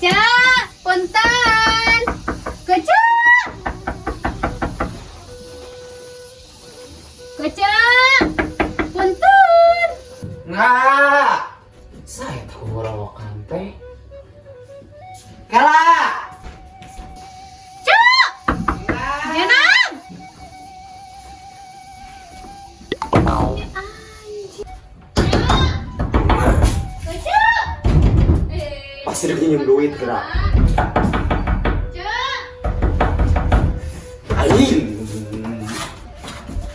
Cak, punten. Kece. Kece. Punten. Nggak. Saya tahu gorowokan teh. Kela. Cak. Enggak. Jenang. Ini anjing. Cak. Eh. Pasti dia nginjem duit gerak. Cak. Aing.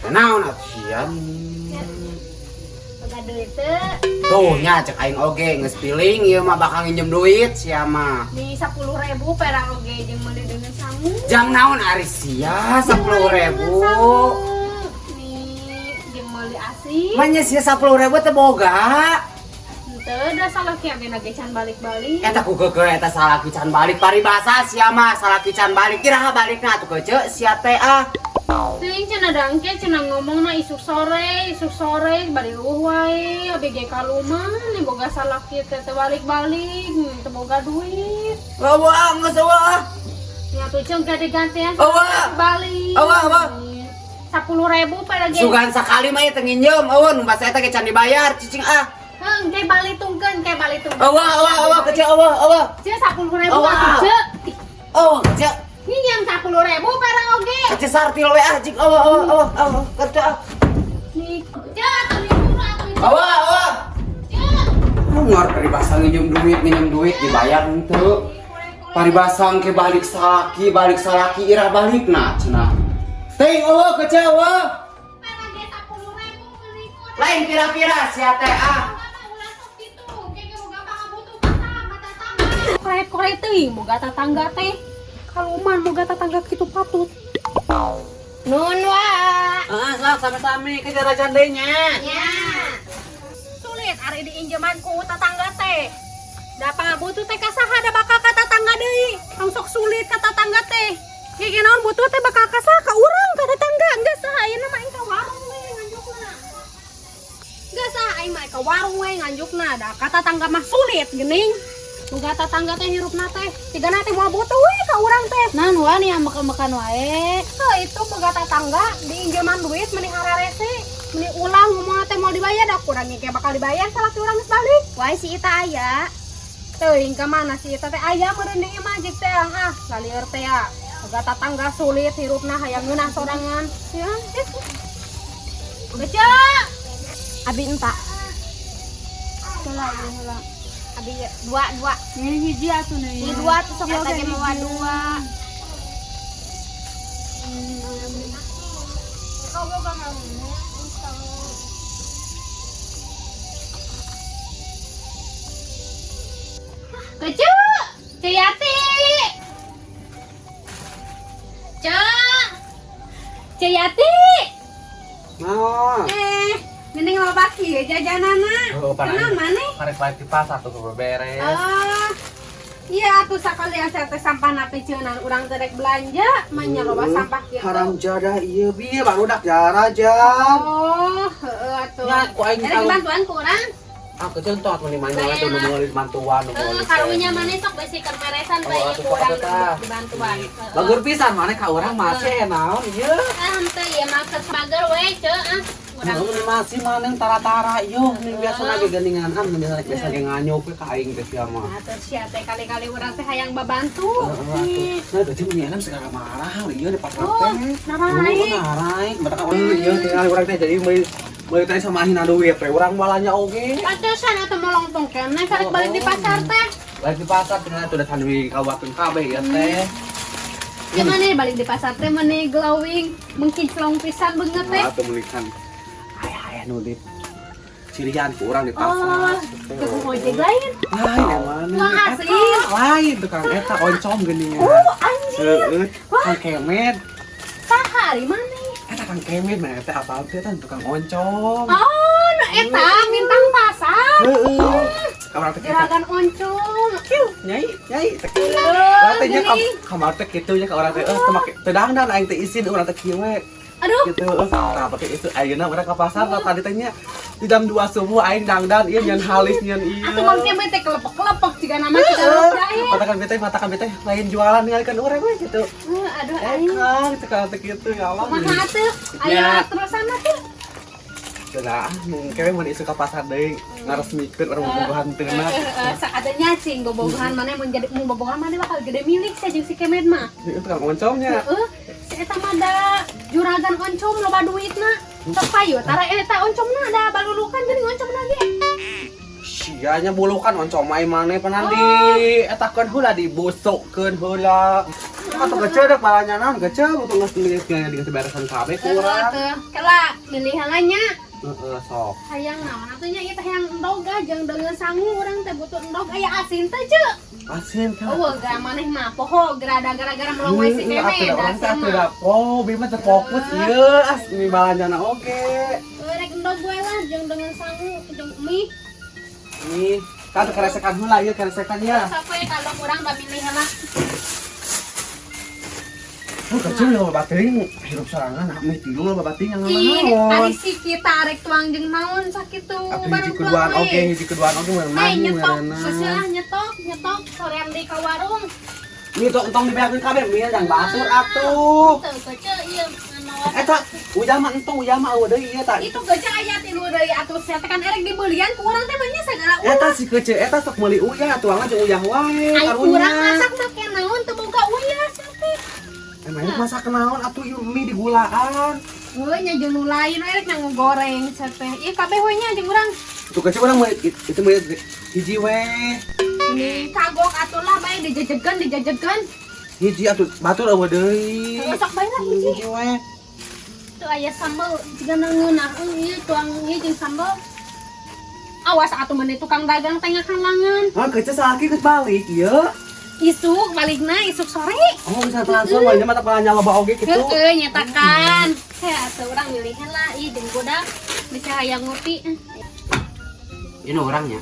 Naon atuh sia? Boga duit teu? Tuh nya cek aing oge geus piling ieu mah bakal nginjem duit sia mah. Di 10.000 perak oge jeung meuli dengan sangu. Jang naon ari sia 10.000? Nih, jeung meuli asi. Manya sia 10.000 teh boga. Henteu da salaki ge nage can balik-balik. Eta ku keukeuh eta salaki can balik, paribasa sia mah salaki can balik, iraha balikna atuh kece sia teh ah. Teuing cenah dangke cenah ngomongna isuk sore bari eueuh wae, abi ge kaluman nih boga salaki teh teu balik-balik, teu boga duit. Eueuh, geus eueuh ah. Nya tuh ceung ge digantian Eueuh. balik. Eueuh, eueuh. 10.000 pada ge. Sugan sakali mah ieu teu nginjem, eueuh nu basa eta ge can dibayar cicing ah. Heung, ke balik tungkeun, ke balik tungkeun. Eueuh, eueuh, eueuh kece eueuh, eueuh. Ceuk 10.000 Eueuh. atuh ceuk. Eueuh kece. Nginjem 10.000 pera oge. Kece sartil we ah cing, eueuh, eueuh, eueuh, eueuh kece ah. Nih, ceuk atuh libur atuh. Eueuh, eueuh. Ceuk. Ngar paribasa nginjem duit dibayar henteu. Paribasa ke balik salaki irah balikna cenah. Teuing eueuh kece eueuh. Pera ge 10.000 meuli korek. Lain pira-pira sia teh ah. Korek-korek teuing boga tetangga teh. Kaluman boga tetangga kitu patut. Nun wa. Ah, sok sami-sami ke jarajan deui nya. Ya. Sulit ari diinjeman ku tetangga teh. Da pangabutuh teh ka saha da bakal ka tetangga deui. Tong sok sulit ka tetangga teh. Ge naon butuh teh bakal ka saha, ka urang, ka tetangga. Geus saha ayeuna mah aing ka warung we nganjukna. Geus saha aing mah ka warung we nganjukna, da ka tetangga mah sulit geuning. Boga tetangga teh hirupna teh sigana teh moal butuh we ka urang teh. Naon wa nih ambek-ambekan wae. Heuh, itu boga tetangga diinjeman duit meni hararese. Meni ulang ngomong teh mau dibayar, da kurang ge bakal dibayar salaki urang geus balik. Wae si Ita aya. Teuing ka mana si Ita teh aya meureun di imah jik teh ah lalieur teh ya. Boga tetangga sulit hirupna hayang ngeunah sorangan. Ya, geus. Baca. Abi entak. Heula ieu heula. Abi dua dua. Ini hiji atuh nih. Ini dua tuh sok eta ge mawa dua. Kau boga naon? Kecu, Ceyati. Cek. Ceyati. Naon? Eh, mending loba kieu jajanana. Oh, pan Kenal maneh? Karek balik di pasar tuh beberes. Ah. Iya atuh sakalian saya teh sampah piceunan urang teh rek belanja, manya loba sampah kieu. Haram jadah ieu bieu barudak jarajan. Oh, heeh atuh. Nya ku aing Erek tahu. bantuan ku urang. Ah, kecil tuh atuh mani manya tuh nu meuli mantuan nu Heeh, meuli. karunya maneh sok besikeun meresan Oh, bae atuh ku sok urang atuh tah. dibantuan. Heeh. Bager pisan maneh ka urang masih naon ieu. Ah, henteu ieu mah keur mager we, ceu ah. Urang Urang masih maneh tara-tara ieu ning biasa lagi geuningan an biasa biasa ge nganyuk we ka aing teh sia mah. Atuh sia teh kali-kali urang teh hayang babantu. Heeh atuh. Nah, berarti mun enak segala marah ieu di pasar Oh, teh. naraik. Naraik, batak ieu tinggal urang teh jadi meuli meuli teh sama ahina duit teh urang balanya oge. Pantesan atuh molongtong keneh karek balik di pasar teh. Balik di pasar tinggal tuh udah sandi kawakeun kabeh ya teh. Gimana nih balik di pasar teh meni glowing, mengkinclong pisan beungeut teh. Atau menikan aya-aya nu di cirian ku urang di Oh, pasar. tukang ojek lain. Lain yang mana? Tukang asli. Eta, lain tukang eta oncom geuningan. Oh, anjir. Heeh, Kang Kemet. Saha ari maneh? Eta Kang Kemet mah eta apal teh kan tukang oncom. Oh, nu eta bintang pasar. Heeh. Ka urang teh kita Juragan oncom. nyai, nyai teh. Heuh, Urang teh nya geuning. kamar teh kitu nya ka urang teh teu make teu dangdan aing teh isin urang teh kieu we. Aduh, Gitu tah pake itu ayeuna urang ka pasar tah tadi teh nya Di jam 2 subuh aing dangdan ieu nyeun halis nyeun ieu. Atuh mang teh teh kelepek-kelepek jiga nama kita jahit. Matakan bete lain jualan ninggalikeun urang we gitu. Aduh aing. Kang cek teh kitu ya Allah. Kumaha atuh? Aya terusan atuh. Cenah, mungkin mun isu ka pasar deui ngaresmikeun urang bobogohan teuna. Sakadanya cing bobogohan maneh mun jadi mun bobogohan maneh bakal gede milik sia jeung si Kemed mah. Ieu tukang oncomnya. Heeh, si eta mah da juragan oncom loba duitna. Sok payu tara eta oncomna da balulukan geuning oncomna ge. Sia nya bulukan oncom mah maneh panan di etakeun heula dibusukkeun heula. Atuh gece dek balanya naon gece butuh geus milik dengan beresan kabeh ku urang. Heeh, kela milih heula nya. Heeh, sok. Hayang naon atuh nya ieu teh hayang endog ah jeung deungeun sangu urang teh butuh endog aya asin teh ceu. Asin teh. Eueuh gara maneh mah poho gerada gara-gara melong we si Kemed. Urang teh atuh da oh bima teh fokus ieu as mi balanjana oge. Heuh rek endog we lah jeung deungeun sangu jeung mie. Nih, kan keresekan heula ieu keresekan ya. Sok we kalau urang da milih heula. Oh, kecil loh bating hirup sorangan mie tilu loh bating yang Ih, naon. ari si kita arek tuang jeung naon sakitu. Atuh hiji keduaan oge meureun Ay, nyetok, seuselah nyetok, nyetok sorean deui ka warung. Mie tong entong dibeakeun kabeh mie jang batur atuh. Teu kece ieu nganawan. Eta ujah mah entong ujah mah eueuh deui ieu ta. Itu kece aya tilu deui atuh sia teh kan erek dibeulian ku urang teh mah nya sagala urang. Eta si kece eta sok meuli uyah tuangna jeung uyah wae Ai karunya. urang masak make naon teu boga uyah sia teh. Emangnya masak naon atuh ieu mie digulaan. Heuh nya jeung nu lain we rek nganggo goreng sia teh. Ieu kabeh we nya jeung urang. Tuh kece urang meuli itu meuli hiji we. Ini kagok atuh lah bae dijejegan dijejegan. Hiji atuh batur eueuh deui. Heuh sok bae lah hiji. Hiji we. Tuh aya sambel jiga ngeunah ieu tuang ieu jeung sambel. Awas atuh meneh tukang dagang teh ngakalangan. Ah kece salaki geus balik ieu. Isuk balikna isuk sore. Oh bisa transfer mah mata palanya loba oge kitu. Heeh nyatakan. Heh atuh urang milih heula ieu jeung budak bisa hayang ngopi. Ini orangnya.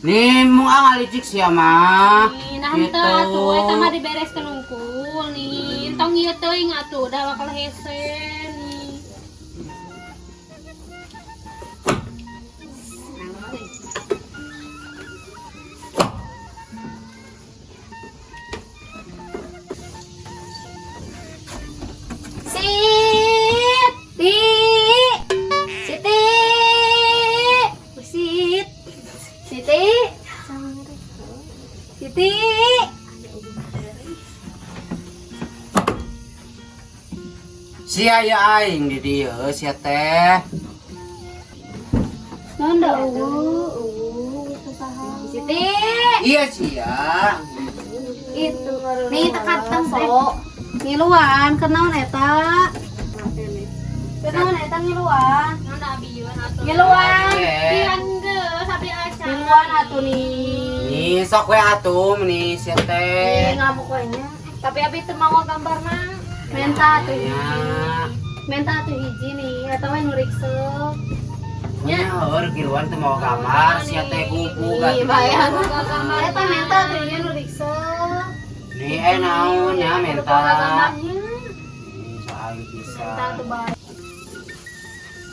Nih mung ngalicik sia mah. Nih nah henteu atuh eta mah dibereskeun unggul nih. Entong ieu teuing atuh da bakal hese nih. Siti. Siti. Sit. Siti. Siti. Sia ya aing di dieu sia teh. Naon da eueuh, eueuh saha. Siti. Iya sia. Itu nih tekan tempo. Ngiluan kenaon eta? Kenaon eta ngiluan? Naon da abi yeun atuh. Ngiluan. Pian geus abi acan. Ngiluan atuh nih. Nih sok we atuh meni sia teh. Ih, ngamuk we nya. Tapi abi teu mawa gambarna. Menta atuh hiji. Menta atuh hiji nih, eta we nu riksek. Nya heur kiluan teu mawa gambar sia teh gugu Ih, bayang. Gambar. Eta menta atuh ieu nu riksek. Nih naon nya menta. Gambarnya. Nih soal Menta pisan. atuh bae.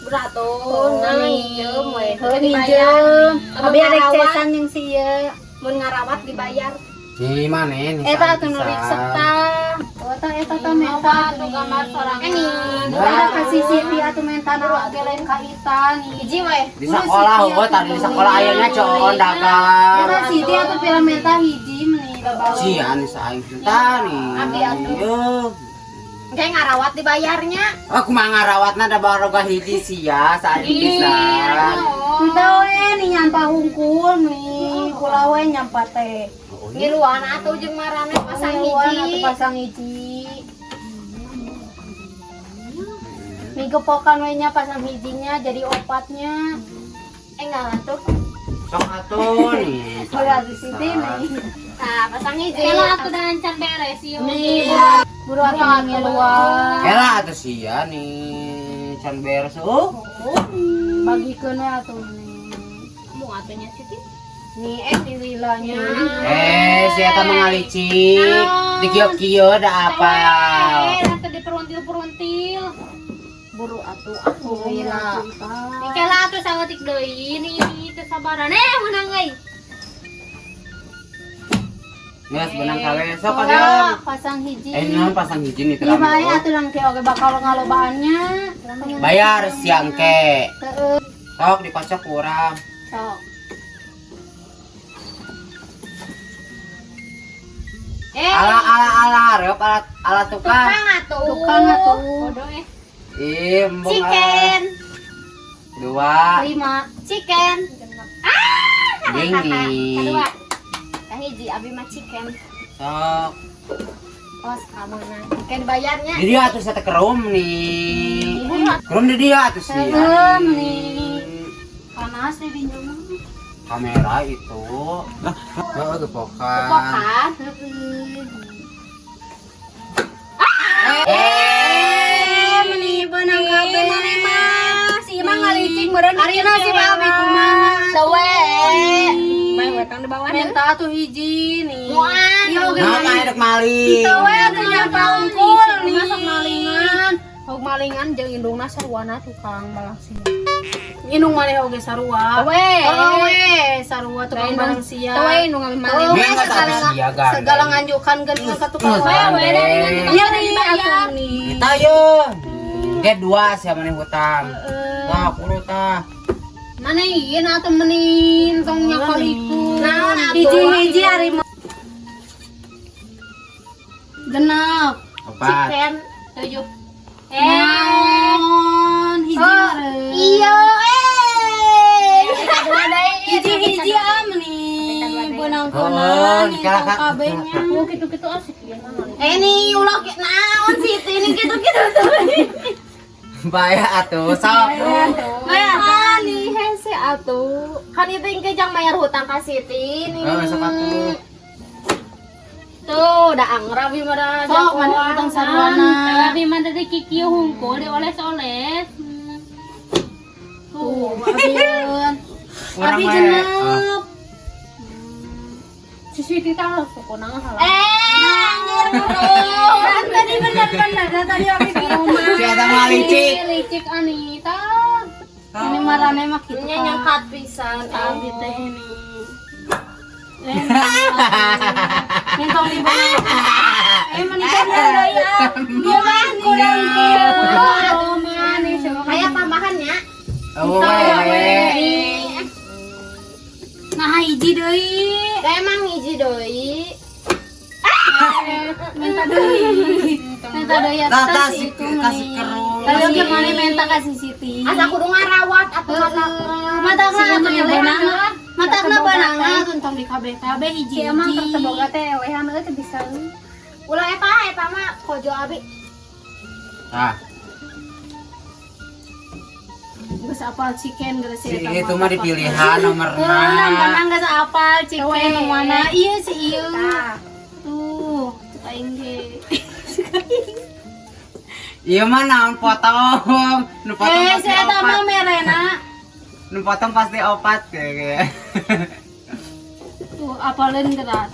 Beratur, nah minjem we. Heuh minjem. Abi arek cesan jeung si ieu. Mun ngarawat dibayar. Nih maneh nih. Eta atuh nu riksek tah. Oh, eta eta tah menta atuh gambar sorangan. Nih, ada kasih Siti atuh menta nu oge lain ka Ita nih. Hiji we. Di sekolah heuh tadi di sekolah ayeuna coon dagang. Eta Siti atuh pira menta hiji meni babau. Sia nih saing cinta nih. Abi atuh. Ieu. Engke ngarawat dibayarnya. Aku mah ngarawatna da baroga hiji sia saing pisan. Entah we nih nyampa hungkul nih, kula we nyampa teh. Ngiluan atuh jeung marane pasang Ngiluan hiji. atuh pasang hiji. Nih gepokan we nya pasang hijinya jadi opatnya. Enggak atuh. Sok atuh nih. Udah di Siti nih. Nah, pasang hiji. Kela atuh dan can beres ieu. Nih, buru atuh ngiluan. Kela atuh sia nih can beres oh. Bagikeun we atuh nih. Mau atuh nya Siti. Nih di lilanya. Si eta mah ngalicik. Dikieu-kieu da apal. Nanti diperuntil-peruntil. Buru atuh aku lila. Dikela atuh saeutik deui nih teu sabaran. Menang euy. Geus benang kawe sok ada. Pasang hiji. Naon pasang hiji nih Iya bae atuh nang ke oge bakal ngalobaannya. Bayar siang ke. Heeh. Sok dikocok kurang. Sok. Ala ala ala reup ala ala tukang. Tukang atuh. Tukang atuh. Bodoh eh. Ih, embung Chicken. 2 5 Chicken. Ah! Gini. Kedua. Kahiji abi mah chicken. Sok. Awas kamana. Chicken bayarnya. Di dia atuh sate kerum nih. Kerum di dia atuh sih. Kerum nih. Panas di dinya mah. Kamera itu. Nah, heeh gepokan. Gepokan. Meni beunang kabeh Maneh mah si Imah ngalicik meureun. Arina si Abi kumaha? Sawe. Bae wetang di bawah. Menta atuh hiji nih. Muan. Iya oge Nah, mah rek maling. Teu we atuh nyampe unggul nih. Masuk malingan. Hog malingan jeung indungna sarwana tukang balang sia. Indung maneh oge sarua. We. Oh we, sarua tukang barang sia. Teu we indung abi maling. Oh, Dia nggak segala tahu sia, gandeng. segala nganjukan geuning ka tukang Terus, we. We dari tukang Iya nih nih atuh nih. Kita ye. Ge 2 sia maneh hutang. Wah, kudu tah. Mana ieu atuh menin tong nyakoliku. Naon atuh? Hiji-hiji ari mah. Genep. 4. Chicken 7. Naon hiji meureun. Iya, Hiji-hiji ah meni beunang Oh, keunang kalah, Kak. kabehnya. Oh, gitu-gitu asik ya mah. Ini ulah naon sih itu ini gitu-gitu tuh. Bayar atuh sok. Bayar nih hese atuh. Kan itu engke jang bayar hutang ka Siti nih. Oh, sok atuh. Tuh, udah angra bi mah dah. Sok mana hutang sarwana. Tapi mah tadi kikieu hungkul dioles-oles. Tuh, abieun. Urang Abi we. genep. Si Siti tah sokona halah. Anjir bro. Kan tadi bener-bener dah tadi abi di rumah. Si eta mah licik. Licik Anita. Ini marane mah kitu. Nya nyangkat pisan Abi teh ini. Nentong di bawah. Menikah ya. Dia mah kurang kieu. Kayak tambahannya. Oh, we. Nah, hiji deui. Da emang hiji deui. Minta deui. Minta deui ya. Tah, tah, tas si itu kasih meni. kerum. Tadi oge mana minta kasih Siti. Asa kudu ngarawat atuh mata. Mata atuh nya beunang. Mata beunang atuh tong di KB-KB hiji. Si emang terteboga teh elehan euy teu bisa. Ulah eta eta mah kojo abi. Tah, Geus apal chicken geus si itu mah dipilihan nomorna. Nang geus apal chicken nu mana? Ieu si ieu. Tuh, cek aing ge. Ieu mah naon potong. Nu potong pasti Si eta mah opat. merena. Nu potong pasti opat kayak. Tuh, apaleun geura.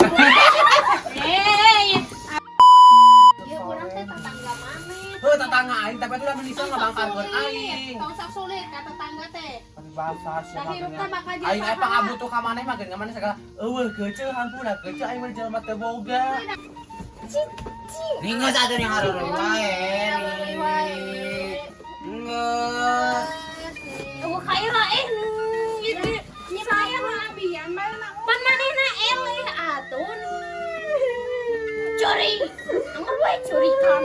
Ieu urang teh tetangga maneh. Heuh tetangga aing tapi ulah menisa ngabangkarkeun aing. Tong sok sulit ka tetangga teh. Bahasa siapa Da hirup teh bakal jadi Aing aya saha. pangabutuh ka maneh mah geus maneh segala eueuh keuceuh hampura keuceuh aing mah jelema teu boga. Nih geus atuh nih hareureuy wae. Geus. Eueuh ka ira gitu. Saya mah abian bae na. Pan manehna eleh atuh. Curi. Angger we curi kan.